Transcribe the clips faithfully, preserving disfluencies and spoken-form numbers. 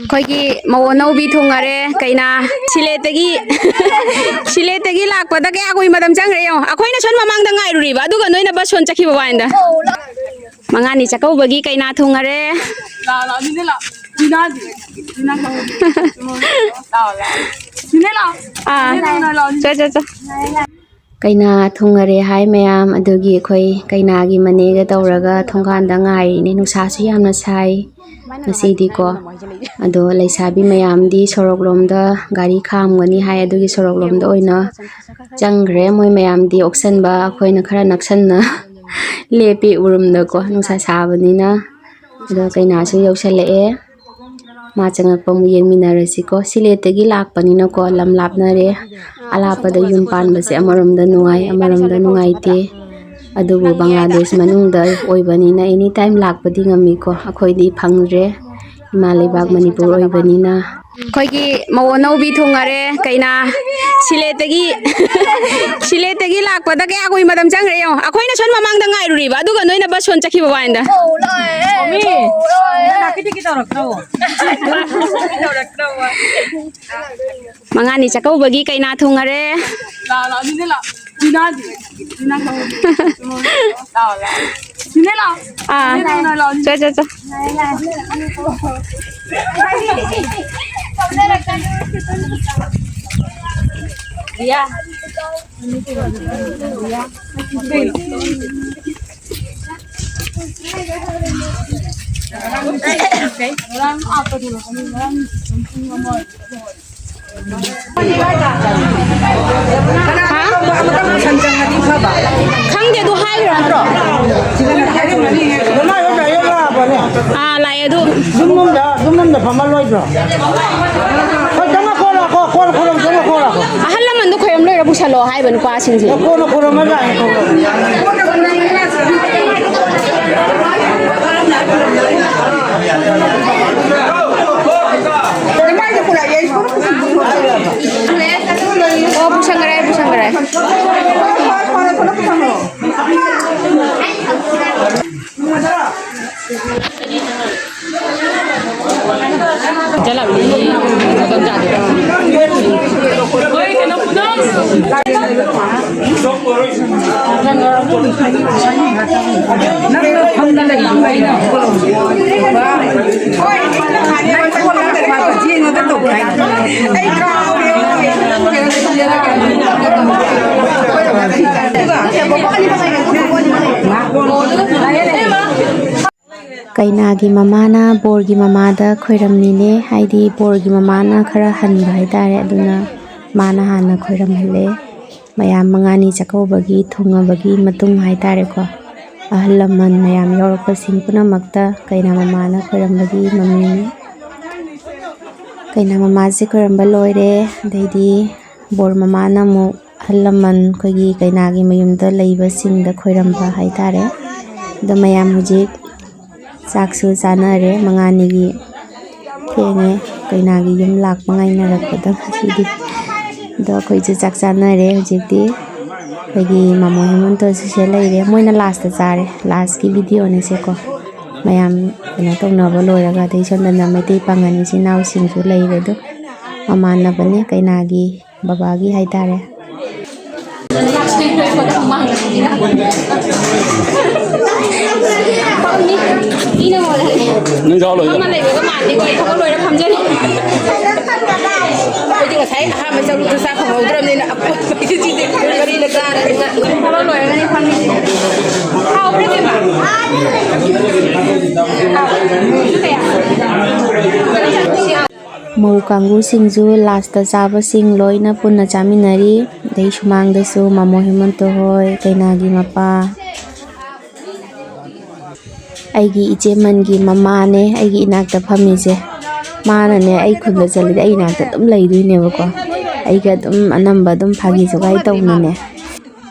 ꯑꯩꯈꯣꯏꯒꯤ ꯃꯧ ꯑꯅꯧꯕꯤ ꯊꯨꯡꯉꯔꯦ꯫ ꯀꯩꯅꯥ ꯁꯤꯂꯦꯠꯇꯒꯤ, ꯁꯤꯂꯦꯠꯇꯒꯤ ꯂꯥꯛꯄꯗ ꯀꯌꯥ ꯀꯨꯏ ꯃꯇꯝ ꯆꯪꯈ꯭ꯔꯦ ꯌꯦꯡꯉꯣ꯫ ꯑꯩꯈꯣꯏꯅ ꯁꯣꯝ ꯃꯃꯥꯡꯗ ꯉꯥꯏꯔꯨꯔꯤꯕ, ꯑꯗꯨꯒ ꯅꯣꯏꯅ ꯕꯁ ꯍꯣꯟ ꯆꯠꯈꯤꯕ ꯋꯥꯅꯤꯗ꯫ ꯃꯉꯥꯅꯤ ꯆꯥꯛꯀꯧꯕꯒꯤ ꯀꯩꯅꯥ ꯊꯨꯡꯉꯔꯦ꯫ ꯂꯥꯛꯑꯣ, ꯂꯥꯛꯑꯣ, ꯅꯤꯅꯦ ꯂꯥꯛꯑꯣ꯫ ꯂꯤꯅꯥꯗꯤ? ꯂꯤꯅꯥ ꯈꯪꯍꯧꯗꯦ꯫ ꯂꯥꯛꯑꯣ, ꯂꯥꯛꯑꯣ꯫ ꯅꯤꯅꯦ ꯂꯥꯛꯑꯣ꯫ ꯑꯥ꯫ ꯅꯤꯅꯦ ꯂꯥꯛꯑꯣ, ꯂꯥꯛꯑꯣ, ꯅꯤꯅꯦ꯫ ꯆꯣ, ꯆꯣ, ꯆꯣ꯫ ꯀꯩꯅꯥ ꯊꯨꯡꯉꯔꯦ ꯍꯥꯏ ꯃꯌꯥꯝ꯫ ꯑꯗꯨꯒꯤ ꯑꯩꯈꯣꯏ ꯀꯩꯅꯥꯒꯤ ꯃꯅꯦꯒ ꯇꯧꯔꯒ ꯊꯣꯡꯒꯥꯟꯗ ꯉꯥꯏꯔꯤꯅꯦ꯫ ꯅꯨꯡꯁꯥꯁꯨ ꯌꯥꯝꯅ ꯁꯥꯏ ꯉꯁꯤꯗꯤꯀꯣ꯫ ꯑꯗꯣ ꯂꯩꯁꯥꯕꯤ ꯃꯌꯥꯝꯗꯤ ꯁꯣꯔꯣꯛꯂꯣꯝꯗ ꯒꯥꯔꯤ ꯈꯥꯝꯒꯅꯤ ꯍꯥꯏ, ꯑꯗꯨꯒꯤ ꯁꯣꯔꯣꯛꯂꯣꯝꯗ ꯑꯣꯏꯅ ꯆꯪꯈ꯭ꯔꯦ꯫ ꯃꯣꯏ ꯃꯌꯥꯝꯗꯤ ꯑꯣꯛꯁꯟꯕ, ꯑꯩꯈꯣꯏꯅ ꯈꯔ ꯅꯛꯁꯟꯅ ꯂꯦꯞꯄꯤ ꯎꯔꯨꯝꯗꯀꯣ, ꯅꯨꯡꯁꯥ ꯁꯥꯕꯅꯤꯅ꯫ ꯑꯗꯣ ꯀꯩꯅꯥꯁꯨ ꯌꯧꯁꯜꯂꯛꯑꯦ꯫ ꯃꯥ ꯆꯪꯉꯛꯄ ꯑꯃꯨꯛ ꯌꯦꯡꯃꯤꯟꯅꯔꯁꯤꯀꯣ꯫ ꯁꯤꯂꯦꯠꯇꯒꯤ ꯂꯥꯛꯄꯅꯤꯅꯀꯣ, ꯂꯝ ꯂꯥꯞꯅꯔꯦ꯫ ꯑꯂꯥꯞꯄꯗ ꯌꯨꯝ ꯄꯥꯟꯕꯁꯦ ꯑꯃꯔꯣꯝꯗ ꯅꯨꯡꯉꯥꯏ, ꯑꯃꯔꯣꯝꯗ ꯅꯨꯡꯉꯥꯏꯇꯦ꯫ ꯑꯗꯨꯕꯨ ꯕꯪꯒ꯭ꯂꯥꯗꯦꯁ ꯃꯅꯨꯡꯗ ꯑꯣꯏꯕꯅꯤꯅ ꯑꯦꯅꯤ ꯇꯥꯏꯝ ꯂꯥꯛꯄꯗꯤ ꯉꯝꯃꯤꯀꯣ꯫ ꯑꯩꯈꯣꯏꯗꯤ ꯐꯪꯗ꯭ꯔꯦ꯫ ꯏꯃꯥ ꯂꯩꯕꯥꯛ ꯃꯅꯤꯄꯨꯔ ꯑꯣꯏꯕꯅꯤꯅ꯫ ꯑꯩꯈꯣꯏꯒꯤ ꯃꯧ ꯑꯅꯧꯕꯤ ꯊꯨꯡꯉꯔꯦ꯫ ꯀꯩꯅꯥ ꯁꯤꯂꯦꯠꯇꯒꯤ, ꯁꯤꯂꯦꯠꯇꯒꯤ ꯂꯥꯛꯄꯗ ꯀꯌꯥ ꯀꯨꯏ ꯃꯇꯝ ꯆꯪꯈ꯭ꯔꯦ ꯌꯦꯡꯉꯣ꯫ ꯑꯩꯈꯣꯏꯅ ꯁꯣꯝ ꯃꯃꯥꯡꯗ ꯉꯥꯏꯔꯨꯔꯤꯕ, ꯑꯗꯨꯒ ꯅꯣꯏꯅ ꯕꯁ ꯍꯣꯟ ꯆꯠꯈꯤꯕ ꯋꯥꯅꯤꯗ꯫ ꯃꯤ, ꯅꯪ ꯀꯤꯗꯤ ꯀꯤꯗꯧꯔꯛꯇ꯭ꯔꯕꯣ? ꯃꯉꯥꯅꯤ ꯆꯥꯛꯀꯧꯕꯒꯤ ꯀꯩꯅꯥ ꯊꯨꯡꯉꯔꯦ꯫ ꯂꯥꯛꯑꯣ, ꯂꯥꯛꯑꯣ, ꯅꯤꯅꯦ ꯂꯥꯛꯑꯣ꯫ ꯂꯤꯅꯥꯗꯤ? ꯂꯤꯅꯥ ꯈꯪꯍꯧꯗꯦ꯫ ꯂꯥꯛꯑꯣ, ꯂꯥꯛꯑꯣ꯫ ꯅꯤꯅꯦ ꯂꯥꯛꯑꯣ꯫ ꯑꯥ꯫ ꯅꯤꯅꯦ ꯂꯥꯛꯑꯣ, ꯂꯥꯛꯑꯣ, ꯅꯤꯅꯦ꯫ ꯆꯣ, ꯆꯣ, ꯆꯣ꯫ ꯔꯤꯌꯥ꯫ ꯈꯪꯗꯦ, ꯑꯗꯨ ꯍꯥꯏꯈ꯭ꯔꯣ ꯅꯠꯇ꯭ꯔꯣ? ꯑꯥ, ꯂꯥꯛꯑꯦ ꯑꯗꯨ꯫ ꯌꯨꯝꯂꯣꯝꯗ, ꯌꯨꯝꯂꯣꯝꯗ ꯐꯝꯍꯜꯂꯣꯏꯗ꯭ꯔꯣ? ꯍꯣꯏ, ꯆꯪꯉꯛꯈꯣ, ꯂꯥꯛꯈꯣ, ꯀꯣꯟ ꯈꯣꯏꯔꯝ ꯆꯪꯉꯛꯈꯣ, ꯂꯥꯛꯈꯣ꯫ ꯑꯍꯜ ꯂꯃꯟꯗꯣ ꯈꯣꯏꯔꯝ ꯂꯣꯏꯔ ꯄꯨꯁꯜꯂꯣ ꯍꯥꯏꯕ ꯅꯨꯄꯥꯁꯤꯡꯁꯦ꯫ ꯀꯣꯟꯅ ꯈꯣꯏꯔꯝꯃ ꯂꯥꯛꯑꯦ, ꯈꯣꯏꯔꯝ꯫ ꯑꯣ, ꯄꯨꯁꯟꯈ꯭ꯔꯦ, ꯄꯨꯁꯟꯈ꯭ꯔꯦ꯫ ꯆꯠꯂꯕꯅꯤ꯫ ꯃꯇꯝ ꯆꯥꯗꯦ꯫ ꯍꯣꯏ, ꯀꯩꯅꯣ, ꯄꯨꯅꯝ꯫ ꯀꯩꯅꯥꯒꯤ ꯃꯃꯥꯅ ꯕꯣꯔꯒꯤ ꯃꯃꯥꯗ ꯈꯣꯏꯔꯝꯃꯤꯅꯦ, ꯍꯥꯏꯗꯤ ꯕꯣꯔꯒꯤ ꯃꯃꯥꯅ ꯈꯔ ꯍꯟꯕ ꯍꯥꯏꯇꯥꯔꯦ, ꯑꯗꯨꯅ ꯃꯥꯅ ꯍꯥꯟꯅ ꯈꯣꯏꯔꯝꯍꯜꯂꯦ꯫ ꯃꯌꯥꯝ ꯃꯉꯥꯅꯤ ꯆꯥꯛꯀꯧꯕꯒꯤ ꯊꯨꯡꯉꯕꯒꯤ ꯃꯇꯨꯡ ꯍꯥꯏꯇꯥꯔꯦꯀꯣ, ꯑꯍꯜ ꯂꯃꯟ ꯃꯌꯥꯝ ꯌꯥꯎꯔꯛꯄꯁꯤꯡ ꯄꯨꯝꯅꯃꯛꯇ ꯀꯩꯅꯥ ꯃꯃꯥꯅ ꯈꯣꯏꯔꯝꯕꯒꯤ ꯃꯃꯤꯡꯅꯤ꯫ ꯀꯩꯅꯥ ꯃꯃꯥꯁꯦ ꯈꯣꯏꯔꯝꯕ ꯂꯣꯏꯔꯦ, ꯑꯗꯩꯗꯤ ꯕꯣꯔ ꯃꯃꯥꯅ ꯑꯃꯨꯛ ꯑꯍꯜ ꯂꯃꯟ ꯑꯩꯈꯣꯏꯒꯤ ꯀꯩꯅꯥꯒꯤ ꯃꯌꯨꯝꯗ ꯂꯩꯕꯁꯤꯡꯗ ꯈꯣꯏꯔꯝꯕ ꯍꯥꯏꯇꯥꯔꯦ꯫ ꯑꯗꯣ ꯃꯌꯥꯝ ꯍꯧꯖꯤꯛ ꯆꯥꯛꯁꯨ ꯆꯥꯅꯔꯦ, ꯃꯉꯥꯅꯤꯒꯤ ꯊꯦꯡꯉꯦ ꯀꯩꯅꯥꯒꯤ ꯌꯨꯝ ꯂꯥꯛꯄ ꯉꯥꯏꯅꯔꯛꯄꯗ ꯉꯁꯤꯗꯤ꯫ ꯑꯗꯣ ꯑꯩꯈꯣꯏꯁꯨ ꯆꯥꯛ ꯆꯥꯅꯔꯦ ꯍꯧꯖꯤꯛꯇꯤ꯫ ꯑꯩꯈꯣꯏꯒꯤ ꯃꯃꯣ ꯍꯦꯃꯟꯇꯁꯨ ꯁꯤꯗ ꯂꯩꯔꯦ, ꯃꯣꯏꯅ ꯂꯥꯁꯇ ꯆꯥꯔꯦ, ꯂꯥꯁꯀꯤ ꯚꯤꯗꯤꯑꯣꯅꯤꯁꯦꯀꯣ꯫ ꯃꯌꯥꯝ ꯀꯩꯅꯣ ꯇꯧꯅꯕ ꯂꯣꯏꯔꯒ, ꯑꯗꯩ ꯁꯣꯝꯗꯅ ꯃꯩꯇꯩ ꯄꯥꯉꯜ ꯏꯆꯤꯟ ꯏꯅꯥꯎꯁꯤꯡꯁꯨ ꯂꯩꯔꯦ꯫ ꯑꯗꯣ ꯃꯃꯥꯟꯅꯕꯅꯦ ꯀꯩꯅꯥꯒꯤ ꯕꯕꯥꯒꯤ ꯍꯥꯏꯇꯥꯔꯦ꯫ ꯅꯪ ꯌꯥꯎ ꯂꯣꯏꯔꯦ꯫ ꯐꯝꯃ ꯂꯩꯕꯒ ꯃꯥꯟꯗꯦ, ꯑꯩꯈꯣꯏ ꯊꯕꯛ ꯂꯣꯏꯔ ꯐꯝꯖꯔꯤ꯫ ꯑꯩꯈꯣꯏꯗꯤ ꯉꯁꯥꯏ ꯑꯍꯥꯟꯕ ꯆꯔꯨꯗꯣ ꯆꯥ ꯐꯪꯍꯧꯗ꯭ꯔꯕꯅꯤꯅ ꯑꯀꯣꯟꯕꯒꯤꯁꯤꯗꯤ ꯀꯔꯤꯅ ꯆꯥꯔꯒ ꯊꯕꯛ ꯂꯣꯏꯔꯒꯅꯤ ꯐꯝꯃꯤꯁꯦ꯫ ꯍꯥꯎꯕ꯭ꯔꯥ, ꯏꯕꯦꯝꯃ? ꯍꯥꯎꯕ꯭ꯔꯥ? ꯃꯧ ꯀꯥꯡꯕꯨꯁꯤꯡꯁꯨ ꯂꯥꯁꯇ ꯆꯥꯕꯁꯤꯡ ꯂꯣꯏꯅ ꯄꯨꯟꯅ ꯆꯥꯃꯤꯟꯅꯔꯤ꯫ ꯑꯗꯩ ꯁꯨꯃꯥꯡꯗꯁꯨ ꯃꯃꯣ ꯍꯦꯃꯟꯇ ꯍꯣꯏ, ꯀꯩꯅꯥꯒꯤ ꯃꯄꯥ, ꯑꯩꯒꯤ ꯏꯆꯦꯃꯟꯒꯤ ꯃꯃꯥꯅꯦ ꯑꯩꯒꯤ ꯏꯅꯥꯛꯇ ꯐꯝꯃꯤꯁꯦ꯫ ꯃꯥꯅꯅꯦ ꯑꯩ ꯈꯨꯟꯗ ꯆꯠꯂꯗꯤ ꯑꯩ ꯏꯅꯥꯛꯇ ꯑꯗꯨꯝ ꯂꯩꯗꯣꯏꯅꯦꯕꯀꯣ꯫ ꯑꯩꯒ ꯑꯗꯨꯝ ꯑꯅꯝꯕ ꯑꯗꯨꯝ ꯐꯥꯒꯤ ꯖꯣꯒꯥꯏ ꯇꯧꯅꯅꯦ꯫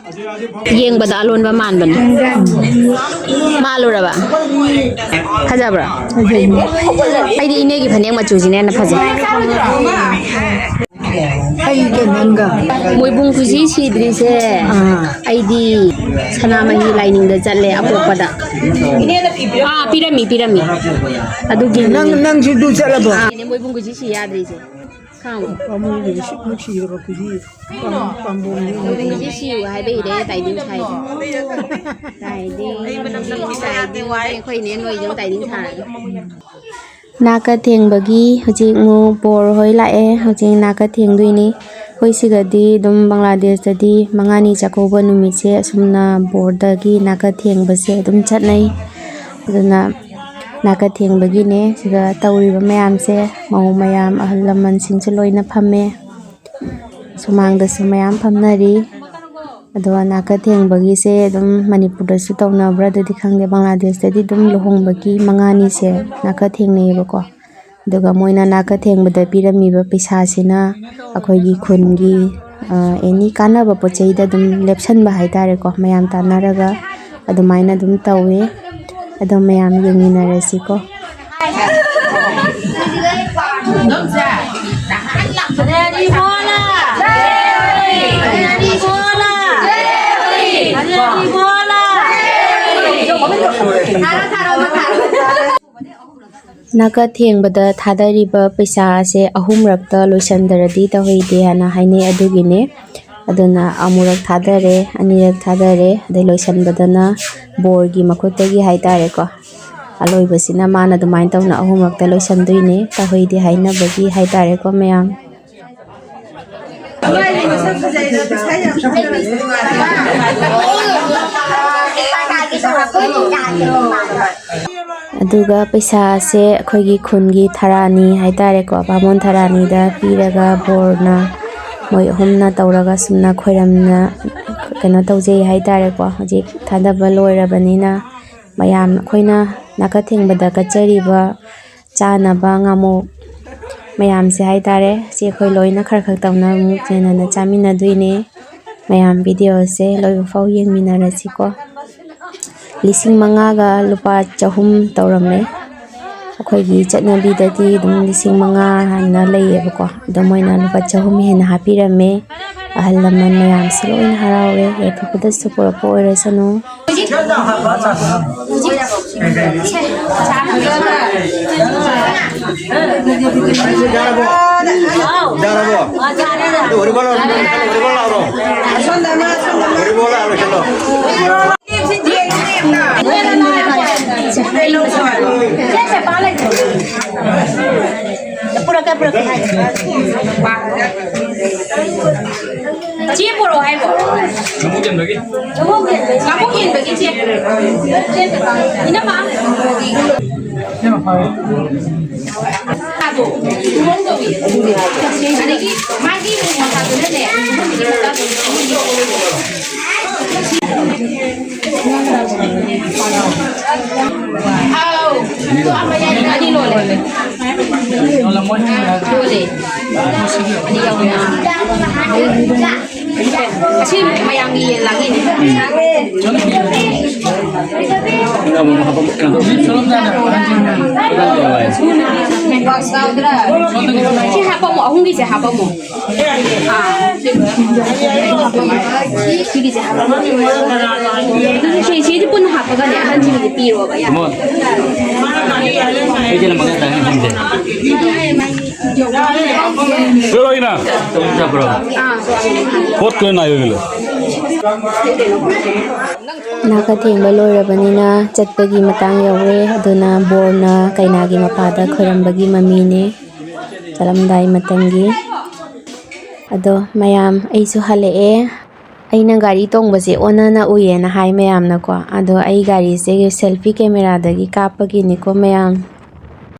ꯌꯦꯡꯕꯗ ꯑꯂꯣꯟꯕ ꯃꯥꯟꯕꯅꯦ꯫ ꯃꯥꯜꯂꯨꯔꯕ? ꯐꯖꯕ꯭ꯔꯣ? ꯑꯩꯗꯤ ꯏꯅꯦꯒꯤ ꯐꯅꯦꯛ ꯃꯆꯨꯁꯤꯅ ꯍꯦꯟꯅ ꯐꯖꯩ꯫ ꯑꯩꯒ ꯅꯪꯒ꯫ ꯃꯣꯏꯕꯨꯡ ꯈꯨꯖꯤ ꯁꯤꯗ꯭ꯔꯤꯁꯦ꯫ ꯑꯥ꯫ ꯑꯩꯗꯤ ꯁꯅꯥꯃꯍꯤ ꯂꯥꯏꯅꯤꯡꯗ ꯆꯠꯂꯦ ꯑꯄꯣꯛꯄꯗ꯫ ꯑꯥ, ꯄꯤꯔꯝꯃꯤ, ꯄꯤꯔꯝꯃꯤ꯫ ꯑꯗꯨꯒꯤ ꯅꯪ, ꯅꯪꯁꯨ ꯑꯗꯨ ꯆꯠꯂꯕꯣ? ꯑꯥ, ꯃꯣꯏꯕꯨꯡ ꯈꯨꯖꯤ ꯁꯤ ꯌꯥꯗ꯭ꯔꯤꯁꯦ꯫ ꯈꯥꯡꯉꯣ꯫ ꯄꯥꯝꯕꯣꯝꯒꯤꯗꯤ ꯁꯤꯛ ꯃꯨꯛ ꯁꯤꯔꯕ ꯈꯨꯖꯤ꯫ ꯄꯥꯝ-, ꯄꯥꯝꯕꯣꯝꯒꯤ ꯃꯣꯏꯕꯨꯡ ꯈꯨꯖꯤ ꯁꯤꯌꯨ ꯍꯥꯏꯕ ꯏꯔꯦ ꯇꯥꯏꯗꯤꯡ ꯁꯥꯏ꯫ ꯇꯥꯏꯗꯤꯡ, ꯇꯥꯏꯗꯤꯡ, ꯑꯩꯈꯣꯏ ꯏꯅꯦ ꯅꯣꯏꯁꯨ ꯇꯥꯏꯗꯤꯡ ꯁꯥꯔꯦ꯫ ꯅꯥꯀ ꯊꯦꯡꯕꯒꯤ ꯍꯧꯖꯤꯛ ꯑꯃꯨꯛ ꯕꯣꯔ ꯍꯣꯏ ꯂꯥꯛꯑꯦ꯫ ꯍꯧꯖꯤꯛ ꯅꯥꯀ ꯊꯦꯡꯗꯣꯏꯅꯤ꯫ ꯑꯩꯈꯣꯏ ꯁꯤꯗꯗꯤ ꯑꯗꯨꯝ ꯕꯪꯒ꯭ꯂꯥꯗꯦꯁꯇꯗꯤ ꯃꯉꯥꯅꯤ ꯆꯥꯛꯀꯧꯕ ꯅꯨꯃꯤꯠꯁꯦ ꯑꯁꯨꯝꯅ ꯕꯣꯔꯗꯒꯤ ꯅꯥꯀ ꯊꯦꯡꯕꯁꯦ ꯑꯗꯨꯝ ꯆꯠꯅꯩ꯫ ꯑꯗꯨꯅ ꯅꯥꯀ ꯊꯦꯡꯕꯒꯤꯅꯦ ꯁꯤꯗ ꯇꯧꯔꯤꯕ ꯃꯌꯥꯝꯁꯦ꯫ ꯃꯧ ꯃꯌꯥꯝ, ꯑꯍꯜ ꯂꯃꯟꯁꯤꯡꯁꯨ ꯂꯣꯏꯅ ꯐꯝꯃꯦ꯫ ꯁꯨꯃꯥꯡꯗꯁꯨ ꯃꯌꯥꯝ ꯐꯝꯅꯔꯤ꯫ ꯑꯗꯣ ꯅꯥꯀ ꯊꯦꯡꯕꯒꯤꯁꯦ ꯑꯗꯨꯝ ꯃꯅꯤꯄꯨꯔꯗꯁꯨ ꯇꯧꯅꯕ꯭ꯔꯥ ꯑꯗꯨꯗꯤ ꯈꯪꯗꯦ, ꯕꯪꯒ꯭ꯂꯥꯗꯦꯁꯇꯗꯤ ꯑꯗꯨꯝ ꯂꯨꯍꯣꯡꯕꯒꯤ ꯃꯉꯥꯅꯤꯁꯦ ꯅꯥꯀ ꯊꯦꯡꯅꯩꯌꯦꯕꯀꯣ꯫ ꯑꯗꯨꯒ ꯃꯣꯏꯅ ꯅꯥꯀ ꯊꯦꯡꯕꯗ ꯄꯤꯔꯝꯃꯤꯕ ꯄꯩꯁꯥꯁꯤꯅ ꯑꯩꯈꯣꯏꯒꯤ ꯈꯨꯟꯒꯤ, ꯑ, ꯑꯦꯅꯤ ꯀꯥꯟꯅꯕ ꯄꯣꯠ ꯆꯩꯗ ꯑꯗꯨꯝ ꯂꯦꯞꯁꯟꯕ ꯍꯥꯏꯇꯥꯔꯦꯀꯣ, ꯃꯌꯥꯝ ꯇꯥꯟꯅꯔꯒ ꯑꯗꯨꯃꯥꯏꯅ ꯑꯗꯨꯝ ꯇꯧꯋꯦ꯫ ꯑꯗꯣ ꯃꯌꯥꯝ ꯌꯦꯡꯃꯤꯟꯅꯔꯁꯤꯀꯣ꯫ ꯅꯥꯀ ꯊꯦꯡꯕꯗ ꯊꯥꯗꯔꯤꯕ ꯄꯩꯁꯥ ꯑꯁꯦ ꯑꯍꯨꯝꯔꯛꯇ ꯂꯣꯏꯁꯟꯗ꯭ꯔꯗꯤ ꯇꯧꯍꯩꯗꯦ ꯍꯥꯏꯅ ꯍꯥꯏꯅꯩ, ꯑꯗꯨꯒꯤꯅꯦ꯫ ꯑꯗꯨꯅ ꯑꯃꯨꯔꯛ ꯊꯥꯗꯔꯦ, ꯑꯅꯤꯔꯛ ꯊꯥꯗꯔꯦ, ꯑꯗꯩ ꯂꯣꯏꯁꯟꯕꯗꯅ ꯕꯣꯔꯒꯤ ꯃꯈꯨꯠꯇꯒꯤ ꯍꯥꯏꯇꯥꯔꯦꯀꯣ, ꯑꯂꯣꯏꯕꯁꯤꯅ ꯃꯥꯅ ꯑꯗꯨꯃꯥꯏꯅ ꯇꯧꯅ ꯑꯍꯨꯝꯔꯛꯇ ꯂꯣꯏꯁꯟꯗꯣꯏꯅꯦ, ꯇꯧꯍꯩꯗꯦ ꯍꯥꯏꯅꯕꯒꯤ ꯍꯥꯏꯇꯥꯔꯦꯀꯣ ꯃꯌꯥꯝ꯫ ꯑꯗꯨꯒ ꯄꯩꯁꯥꯁꯦ ꯑꯩꯈꯣꯏꯒꯤ ꯈꯨꯟꯒꯤ ꯊꯔꯥꯅꯤ ꯍꯥꯏꯇꯥꯔꯦꯀꯣ, ꯕꯥꯃꯣꯟ ꯊꯔꯥꯅꯤꯗ ꯄꯤꯔꯒ ꯕꯣꯔꯅ ꯃꯣꯏ ꯑꯍꯨꯝꯅ ꯇꯧꯔꯒ ꯁꯨꯝꯅ ꯈꯣꯏꯔꯝꯅ ꯀꯩꯅꯣ ꯇꯧꯖꯩ ꯍꯥꯏꯇꯥꯔꯦꯀꯣ꯫ ꯍꯧꯖꯤꯛ ꯊꯥꯗꯕ ꯂꯣꯏꯔꯕꯅꯤꯅ ꯃꯌꯥꯝ ꯑꯩꯈꯣꯏꯅ ꯅꯥꯀ ꯊꯦꯡꯕꯗ ꯀꯠꯆꯔꯤꯕ ꯆꯥꯅꯕ ꯉꯥꯃꯣꯛ ꯃꯌꯥꯝꯁꯦ ꯍꯥꯏꯇꯥꯔꯦ꯫ ꯁꯤ ꯑꯩꯈꯣꯏ ꯂꯣꯏꯅ ꯈꯔ ꯈꯔ ꯇꯧꯅ ꯑꯃꯨꯛ ꯆꯦꯟꯅꯅ ꯆꯥꯃꯤꯟꯅꯗꯣꯏꯅꯦ꯫ ꯃꯌꯥꯝ ꯚꯤꯗꯤꯑꯣꯁꯦ ꯂꯣꯏꯕ ꯐꯥꯎ ꯌꯦꯡꯃꯤꯟꯅꯔꯁꯤꯀꯣ꯫ ꯂꯤꯁꯤꯡ ꯃꯉꯥꯒ ꯂꯨꯄꯥ ꯆꯍꯨꯝ ꯇꯧꯔꯝꯃꯦ꯫ ꯑꯩꯈꯣꯏꯒꯤ ꯆꯠꯅꯕꯤꯗꯗꯤ ꯑꯗꯨꯝ ꯂꯤꯁꯤꯡ ꯃꯉꯥ ꯍꯥꯏꯅ ꯂꯩꯌꯦꯕꯀꯣ, ꯑꯗꯣ ꯃꯣꯏꯅ ꯂꯨꯄꯥ ꯆꯍꯨꯝ ꯍꯦꯟꯅ ꯍꯥꯞꯄꯤꯔꯝꯃꯦ꯫ ꯑꯍꯜ ꯂꯃꯟ ꯃꯌꯥꯝꯁꯦ ꯂꯣꯏꯅ ꯍꯔꯥꯎꯋꯦ, ꯌꯥꯏꯐꯕꯗꯁꯨ ꯄꯨꯔꯛꯄ ꯑꯣꯏꯔꯁꯅꯨ꯫ ꯄꯨꯔꯛꯀꯦ, ꯄꯨꯔꯛꯀꯦ꯫ ꯆꯦ ꯄꯨꯔꯛꯑꯣ ꯍꯥꯏꯕꯣ? ꯉꯥꯃꯨ ꯀꯦꯟꯕꯒꯤ꯫ ꯉꯥꯃꯨ ꯀꯦꯟꯕꯒꯤ ꯆꯦ꯫ ꯏꯅꯝꯃ꯫ ꯑꯗꯣ, ꯃꯑꯣꯡ ꯇꯧꯕꯤ꯫ ꯑꯗꯒꯤ ꯃꯥꯒꯤ ꯃꯁꯥꯗꯨꯅꯅꯦ, ꯑꯥꯎ꯫ ꯑꯗꯣ ꯑꯃ ꯌꯥꯅꯤ, ꯑꯅꯤ ꯂꯣꯜꯂꯦ꯫ ꯂꯣꯜꯂꯦ꯫ ꯑꯅꯤ ꯌꯥꯎꯋꯦ꯫ ꯑꯁꯤ ꯃꯌꯥꯝꯒꯤ ꯌꯦꯟ ꯂꯥꯡꯉꯤꯅꯦ꯫ ꯁꯤ ꯍꯥꯄꯝꯃꯣ, ꯑꯍꯨꯝꯒꯤꯁꯦ ꯍꯥꯄꯝꯃꯣ꯫ ꯑꯥ꯫ ꯁꯤꯒꯤꯁꯦ ꯍꯥꯄꯝꯃꯣ꯫ ꯑꯗꯨꯗꯤ ꯁꯤ, ꯁꯤꯗꯤ ꯄꯨꯟꯅ ꯍꯥꯞꯄꯒꯅꯦ, ꯑꯍꯟꯁꯤꯡꯒꯤꯗꯤ ꯄꯤꯔꯣꯕ, ꯌꯥ꯫ ꯀꯃꯣꯟ꯫ ꯑꯩ ꯀꯩꯅꯣ ꯃꯈꯥ ꯇꯥꯅ ꯈꯪꯗꯦ꯫ ꯂꯣꯏꯅ꯫ ꯆꯠꯄ꯭ꯔꯣ? ꯑꯥ꯫ ꯄꯣꯠ ꯂꯣꯏ ꯅꯥꯏ ꯑꯣꯏꯒꯂꯣ꯫ ꯅꯥꯀ ꯊꯦꯡꯕ ꯂꯣꯏꯔꯕꯅꯤꯅ ꯆꯠꯄꯒꯤ ꯃꯇꯥꯡ ꯌꯧꯔꯦ꯫ ꯑꯗꯨꯅ ꯕꯣꯔꯅ ꯀꯩꯅꯥꯒꯤ ꯃꯄꯥꯗ ꯈꯣꯏꯔꯝꯕꯒꯤ ꯃꯃꯤꯅꯦ, ꯆꯠꯂꯝꯗꯥꯏ ꯃꯇꯝꯒꯤ꯫ ꯑꯗꯣ ꯃꯌꯥꯝ, ꯑꯩꯁꯨ ꯍꯜꯂꯛꯑꯦ꯫ ꯑꯩꯅ ꯒꯥꯔꯤ ꯇꯣꯡꯕꯁꯦ ꯑꯣꯟꯅꯅ ꯎꯏꯌꯦꯅ ꯍꯥꯏ ꯃꯌꯥꯝꯅꯀꯣ꯫ ꯑꯗꯣ ꯑꯩ ꯒꯥꯔꯤꯁꯦ selfie cameraꯗꯒꯤ ꯀꯥꯞꯄꯒꯤꯅꯤꯀꯣ ꯃꯌꯥꯝ꯫